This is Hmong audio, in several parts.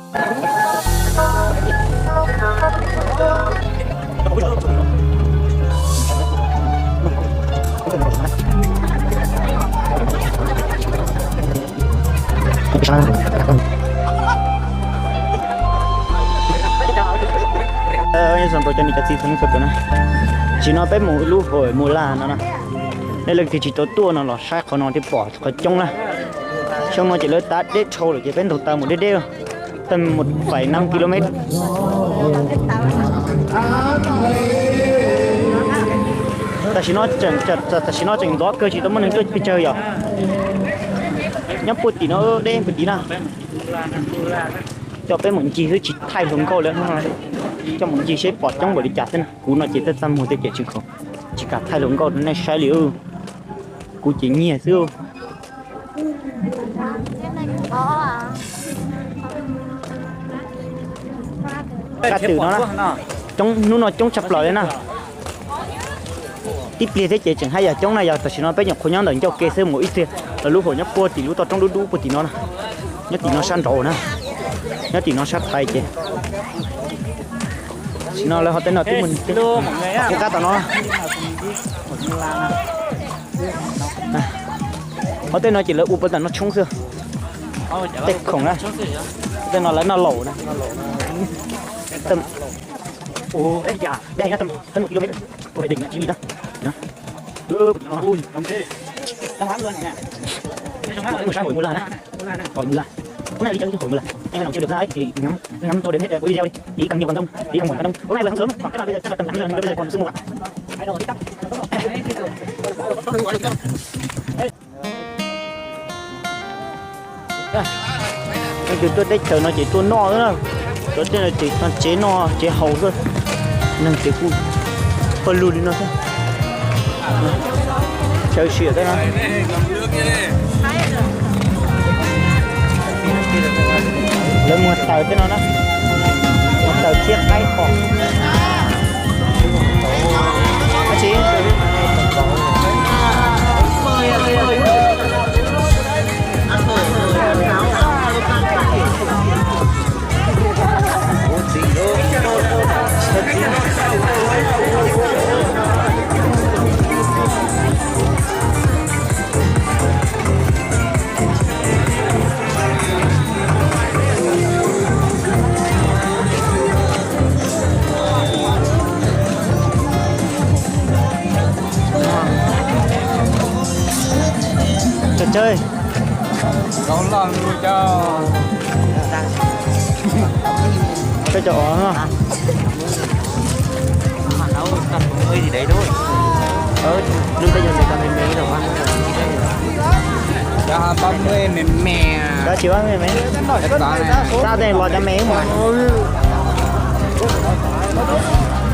Nyob zoo rau cov niam cov txiv txhua leej txhua tus na. Tam sim no peb mus lub hauv Mus Las no na. Nej leej twg tsis tau tuaj no los saib qhov no thiaj pom qhov coob na. Xyoo no ces lawv tav deb dhau lawm ces peb ntaus taws mus deb deb. Tawm mus faim năm ki lô mét. Tam sim no tseem, tam sim no tseem ntxov kawg tsis tau muaj neeg tuaj pes tsawg yom. Nyob puag tim no deb puag tim na. Coj peb mus ncig xwb tsis thaij hluas nkauj lawm. Coj mus ncig seb pom coob npaum li cas xwb na. Kuv no ces txaj txaj muag tiag tiag tsis kam thaij hluas nkauj rau nej saib li. Kuv ces nyiag xwb. Kaj twm no na, coob, hnub no coob tshaj plaws li na. Tib pliag thiab ces tseem haj yam coob na, yog tam sim no peb nyuam qhuav nyob ntawm ncauj ke xwb, mus ib txhia lawv lub hauv nyob puag tim lub toj roob dub dub puag tim no na. Nyob tim no sab nraud na, nyob tim no sab thaiv ces. Tam sim no lawv ho tej no twb mus, qab tom no. Ho tej no ces lawv ua puag tom no tshoob xwb. Tej khoom na, tej no lawv noj laum na. Mus saib hauv Mus Las na. Hauv Mus Las. Hôm nay đi chơi hauv Mus Las. Anh em nào chưa được ra ấy thì nhắm, nhắm tôi đến hết cuối video đi. Ý càng nhiều càng đông, ý càng muộn càng đông. Hôm nay vừa sáng sớm, khoảng cách là bây giờ chắc là tầm tám giờ, bây giờ còn sương mù ạ. Leej twg tuaj teb chaws no ces tuaj noj xwb na. Cov tej no ces tsev noj tsev haus xwb. Neeg ces kuj pawg lug li no xwb. Chaw siam tej no. Lawv muag taws tej no na. Muag taws thiab qaib qos. Trò chơi. Cái châu Âu đó. Ờ, nước Tây Nguyên này còn mềm mềm đâu mà. Cho bắp mềm mềm. Đó chỉ bắp mềm mềm. Cái đó này. Tao đây lo cho mày mà.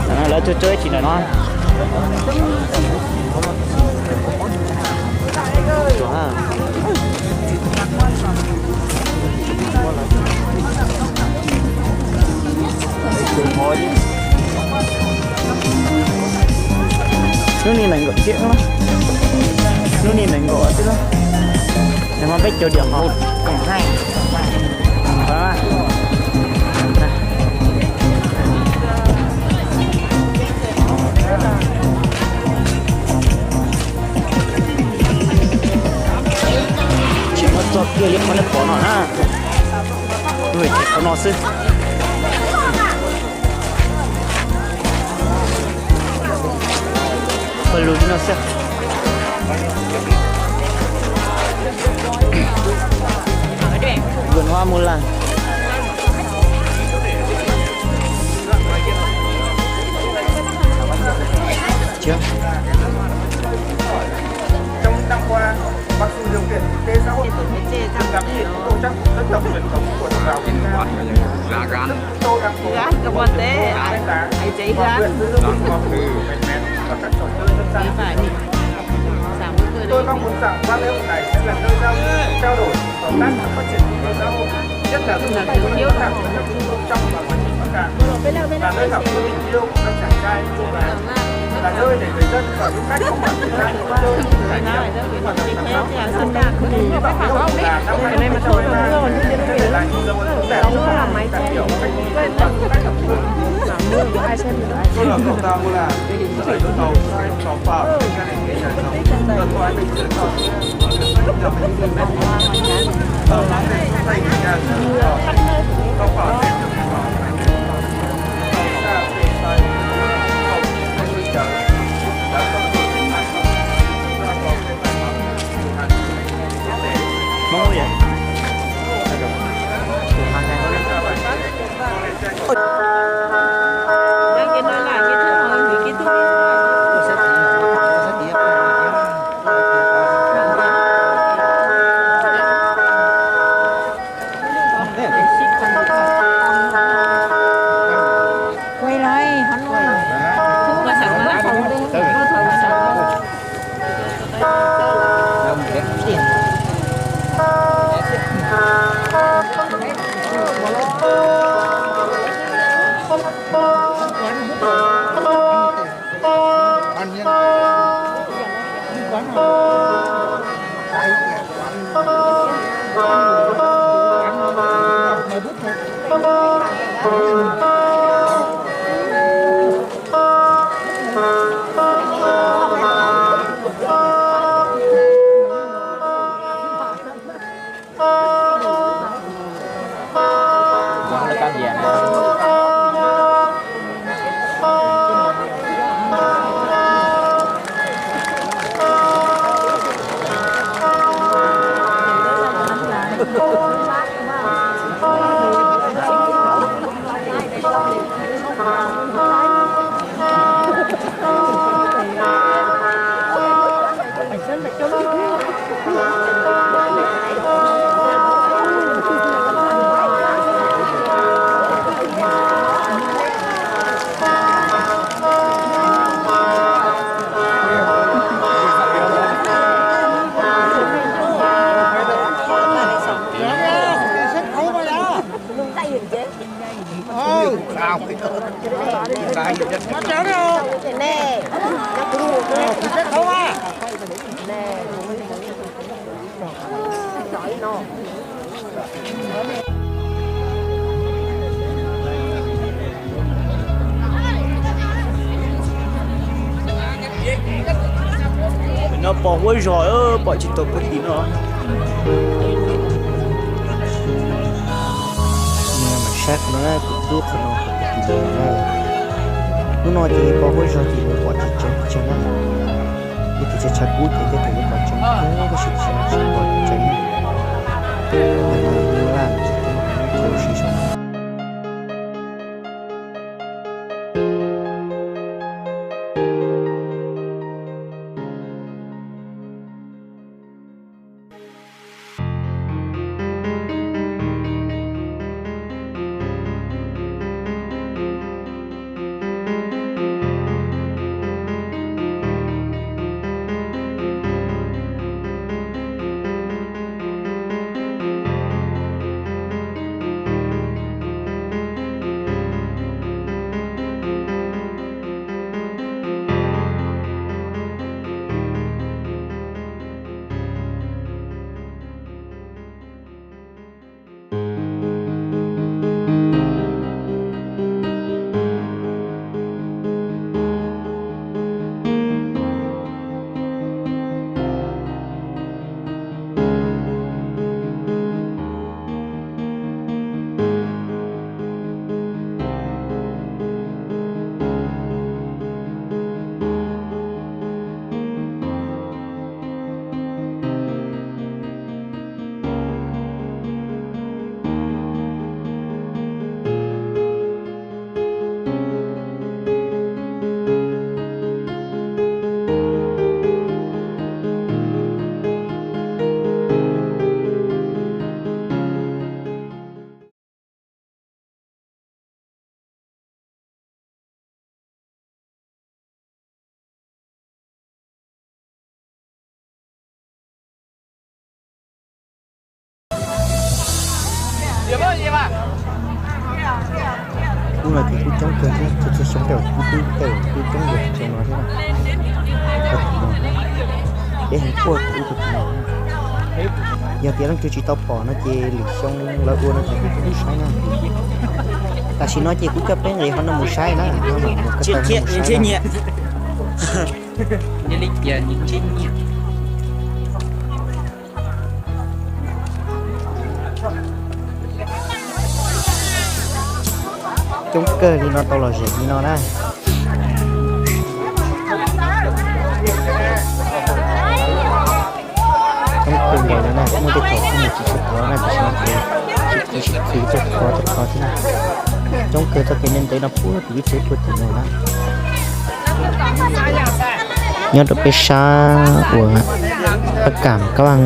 Đó, lỡ tôi chơi chỉ là nó. Hnub no nees nkaum tsiab no, hnub no nees nkaum tsiab no, nws mas peb caug điểm hos. Cộng hai. Tsis muaj txog kiag li qhov nej pom no na. Ua ces qhov no xwb. Pawg lug li no xwb. Vườn hoa Mulan. Trong năm qua, mặc dù điều kiện kinh tế xã hội, sự cam kết tôn trọng dân tộc truyền thống của đồng bào Việt Nam rất sâu đậm, Gắn các quan tế, hãy cháy gắn. Và huyện Hương Khê còn từ mạnh mẽ và các trò chơi dân gian. Tôi mong muốn rằng qua lễ hội này sẽ là nơi giao lưu, trao đổi, hợp tác và phát triển kinh tế xã hội, nhất là du lịch Bắc Cạn, trong và ngoài tỉnh Bắc Cạn, là nơi gặp gỡ tình yêu của các chàng trai, cô gái, là nơi để người dân và du khách có thể trải nghiệm, trải nghiệm và tận hưởng. Hy vọng là năm hai nghìn không trăm hai mươi hai sẽ để lại nhiều dấu ấn tốt đẹp. No pom huab zog, pom tsis tau puag tim no. Mas saib qhov no, kuv dub qhov no, kuv tim no na. Hnub no ces pom huab zog ces lawv pom tsis tseeb tseeb na. Ib tis tshav kub ces tej thaum yuav pom tseeb, tab sis tsis pom tseeb na. Laj ces teb ces si so. Hnub no ces kuj coob kawg thiab, txhua txhua xyoo tej zaum kuj twb tej zaum kuj coob dua xyoo no thiab na. Qhov tim no, peb heev quaj kuv tus tim no. Yog tias leej twg tsis tau pom no ces lwm xyoo lawv ua no ces kuj saib na. Tam sim no ces kuv coj peb nqis hauv no mus saib na, no mus ko taw no mus saib na. Coob kawg li no tau los zem li no na. Coob kawg nkaus li na, muaj tej thaum kuj mus tsis tshua thov na, tam sim no ces sib khi sib khi tuaj kho tuaj kho thiab na. Coob kawg txoj kev ntev ntev no puag tim ib tsev puag tim no na. Nyob rau peb sab uas Paj Kam Kab Vaj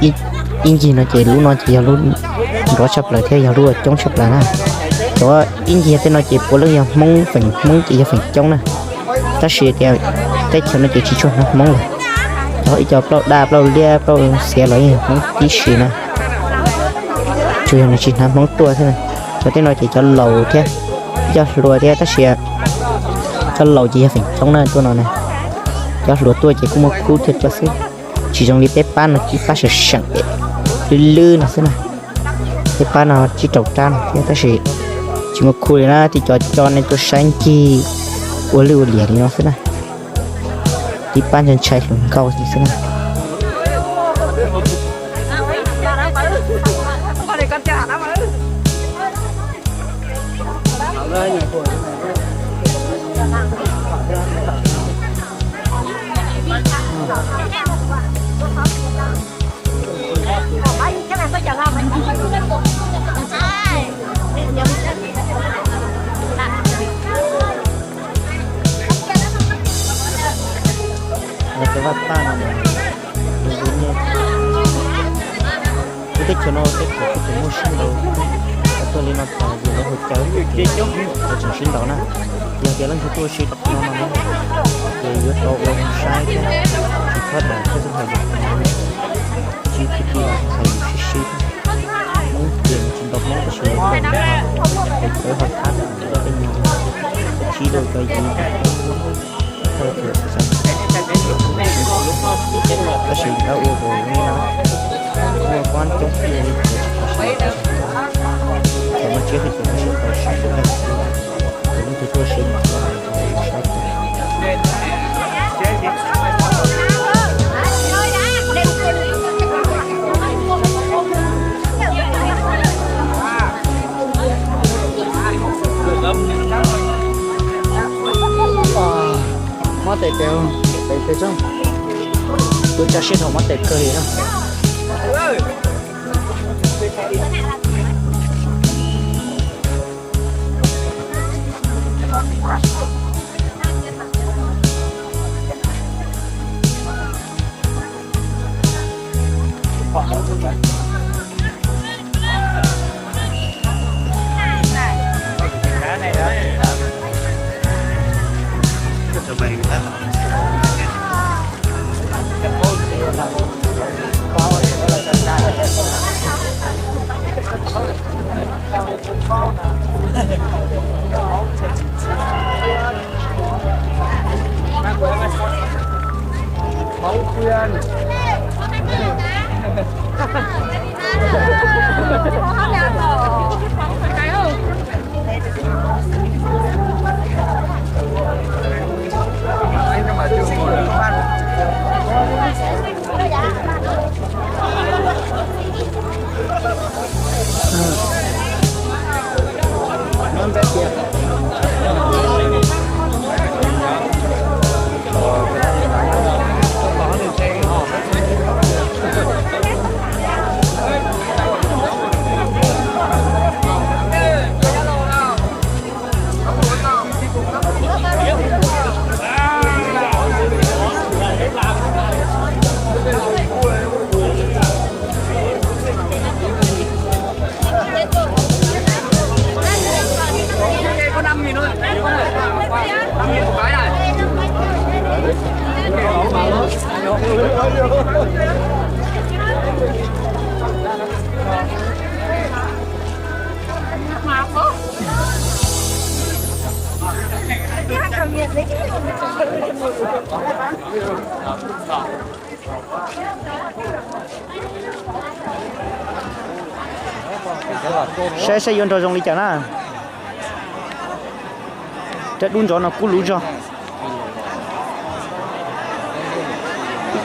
ib ncig no ces lub no ces yog lub nrov tshaj plaws thiab yog lub uas coob tshaj plaws na. Cov ib ncig tej no ces puav leej yog Hmoob, feem Hmoob ces yog feem coob na. Tab sis tias teb chaws no ces tsis tshua hnav Hmoob lawm. Cov ib co plaub daj plaub liab plaub xiav los yeej Hmoob tib si na. Tsuas yog nws tsis hnav Hmoob tuaj xwb na. Cov tej no ces cov laus thiab, cov hluas thiab tab sis cov laus ces yog feem coob na tuaj no na. Cov hluas tuaj ces kuj muaj khub thiab cov xwb. Tsis zoo li peb pab no, peb pab seem seem lwb lwb no xwb na. Peb pab no tsib rau rab no thiab tab sis tsis muaj khub li na, thiaj coj nej tuaj saib ncig ua lwj ua liam li no xwb na. Tib pab ntshai ntshai hluas nkauj li xwb na. Lub teb chaws no teb chaws kuj tseem muaj sib ntaus, tuaj li no tas yus lawv hu caw, lawv tseem sib ntaus na. Yog tias leej twg tuaj ua si rau qhov no no ces yuav tau ua zoo saib thiab, tsis txhob dam thiab txhob hais lus, tsis txhob hais lus sib sib thiab. Hmoob ces tsis ntaus Hmoob tab sis lawv tawm ho thab tej nyuag sib rau cov yus thawj txhua xyoo. Tab sis lawv ua tus li no, ua kab coob li ces tsis tau siv, cov no tsiab twb cov no sib tau siv, ces leej twg tuaj ua si no saib. Mob tes tes, tes tes tsob. Kuv tso siab thaum mob tes kawg li na. Saib saib yuav nrog zoo li cas na. Rab dub nrov no kub lub zog.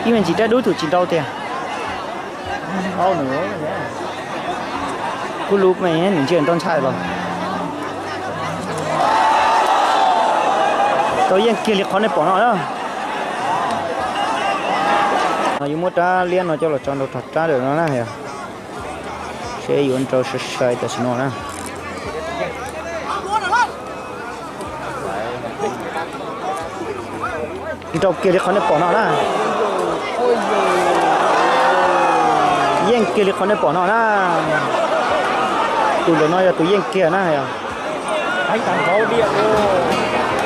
Ib me ntsis rab dub tus tsis nrau tiag. Kub lub me nws ntsia ntau ntshai los. Tau yeej kiag li qhov nej pom no na. No yuav muab rab liab no coj los tso nrau rog rab lawm no na yog. Seb yuav nrau sai sai tam sim no na. Nrau kiag li qhov nej pom no na. Yeej kiag li qhov nej pom no na. Tus ntawm no yog tus yeej kiag na yog. Heev tas nkaus diam lauj.